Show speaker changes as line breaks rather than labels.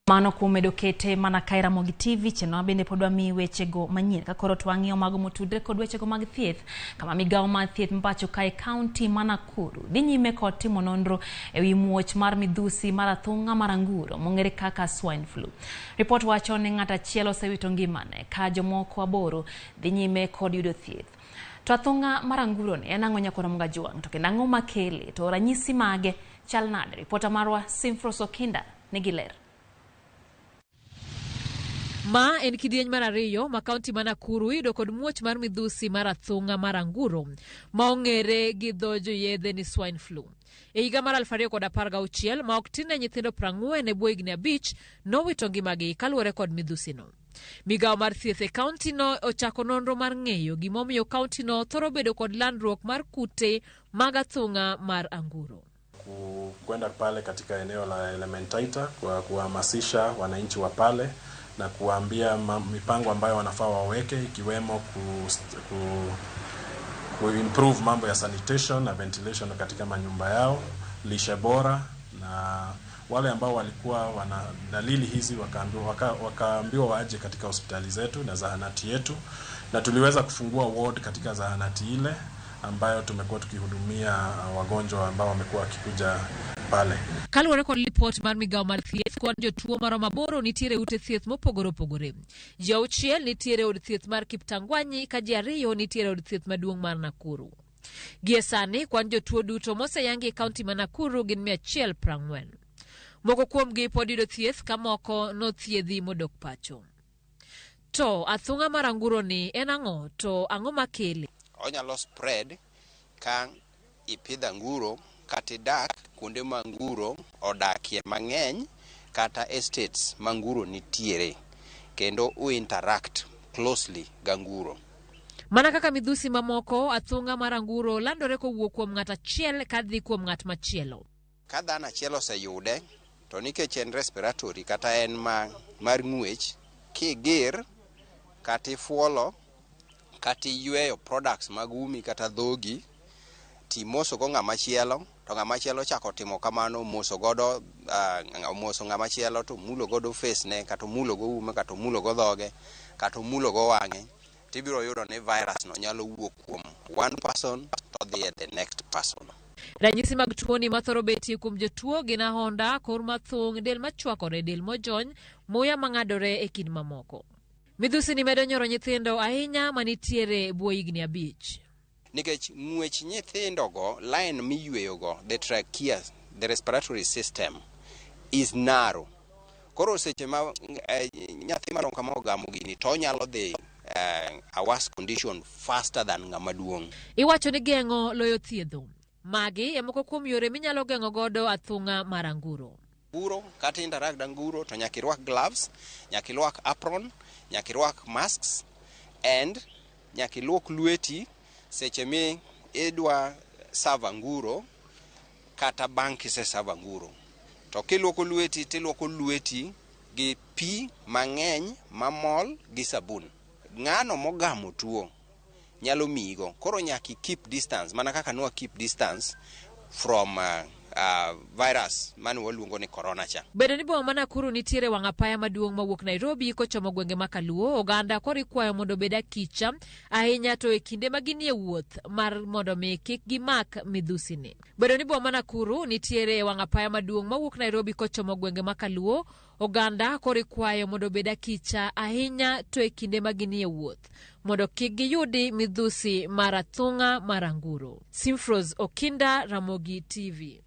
Mano kuom medo kete mana kae Ramogi TV chenro bende pod wamiyi wechego manyien ka koro to wang'iyo mago motudre kod wechego mag thieth kama migawo mar thieth mapacho kae kaunti ma Nakuru dhi nyime kod timo nonro ewi muoch mar midhusi mar athung'a mar anguro mong'ere kaka swine flu. Ripot wacho ni ng'at achiel osewito ngimane ka jomoko aboro dhi nyime kod yudo thieth. To athung'a mar anguro ni en ang'o nyakwar Mgajwang' to kendo ang'o makele to ranyisi mage chal nade? Ripota marwa Simfros Okinda nigi ler.
Ma en kidieny mar ariyo ma kaunti ma Nakuru iyudo kod muoch mar midhusi mar athung'a mar anguro ma ong'ere gi dho joyedhe ni swine flu. E higa mar 2016 ma ok tin ne nyithindo 40 e bwo higni 5 nowito ngimagi kaluwore kod midhusino. Migawo mar thieth e kauntino ochako nonro mar ng'eyo gimomiyo kauntino thoro bedo kod landruok mar kute mag athung'a mar anguro.
Kwenda pale katika eneo la Elementaita kwa kuhamasisha wananchi wa pale na kuwaambia mipango ambayo wanafaa waweke ikiwemo ku improve mambo ya sanitation na ventilation katika manyumba yao, lishe bora, na wale ambao walikuwa wana dalili hizi wakaambiwa waje katika hospitali zetu na zahanati yetu, na tuliweza kufungua ward katika zahanati ile ambayo tumekuwa tukihudumia wagonjwa ambao wamekuwa wakikuja pale.
Kaluwore kod lipot mar migawo mar thieth, kwan jotuo maromo 8 nitiere e ute thieth mopogore opogore. Ji 6 nitiere e od thieth mar Kiptangwanyi ka ji 2 nitiere e od thieth maduong' mar Nakuru. Gie sani, kwan jotuo duto moseyangi e kaunti ma Nakuru gin 140. Moko kuomgi pod yudo thieth ka moko nothiedhi modok pacho. To athung'a mar anguro ni en ang'o to ang'o makele?
Onyalo spread ka ipidho anguro kata idak kuonde ma anguro odakie mang'eny kata estates ma anguro nitiere kendo u interact closely gi anguro.
Mana kaka midhusi mamoko, athung'a mar anguro landore kowuok kuom ng'at achiel kadhi kuom ng'at machielo.
Ka dhano achiel oseyude, to nikech en respiratory kata en ma mar ng'wech, kigir kata ifuolo kata iyweyo products mag umi kata dhogi timoso go ng'ama chielo, to ng'ama chielo ochako timo kamano, omoso godo, omoso ng'ama chielo to omulo godo face ne, kata omulo go ume, kata omulo go dhoge, kata omulo go wang'e, tibiro yudo ni virus no nyalo wuok kuom one person to dhi e the next person.
Ranyisi mag tuoni mathoro betie kuom jotuo gin ahonda, kor mathung', del machwakore, del mojony, muya mang'adore e kind mamoko. Midhusi ni medo nyoro nyithindo ahinya manitiere bwo higni 5.
Nikech ng'wech nyithindogo, line miyweyogo, the trachea, the respiratory system is narrow. Koro seche ma nyathi marom kama ogamo gini to onyalo dhi a worse condition faster than ng'ama duong'.
Iwacho ni geng'o loyo thiedho. Magi e moko kuom yore minyalo geng'o godo athung'a mar anguro.
Anguro kata interact anguro to nyaka irwak gloves, nyaka irwak apron, nyaka irwak masks and nyaka iluok lweti seche mi idwa serve anguro kata bang' kise serve anguro. To kiluoko lweti tiluoko lweti gi pi mang'eny mamol gi sabun. Ng'ano mogamo tuo nyalo miyigo. Koro nyaka i keep distance mana kaka nwa keep distance from virus mane waluongo ni corona cha.
Bedo ni boma ma Nakuru nitiere wang' apaya maduong' mawuok Nairobi kochomo gwenge ma Kaluo, oganda koro ikwayo mondo obed akicha ahinya to e kinde ma ginie wuoth mar mondo mi kik gimak midhusi ni. Bedo ni boma ma Nakuru nitiere e wang' apaya maduong' mawuok Nairobi kochomo gwenge ma Kaluo, oganda koro ikwayo mondo obed akicha ahinya to e kinde ma ginie wuoth mondo kik giyudi midhusi mar athung'a mar anguro. Simfros Okinda, Ramogi TV.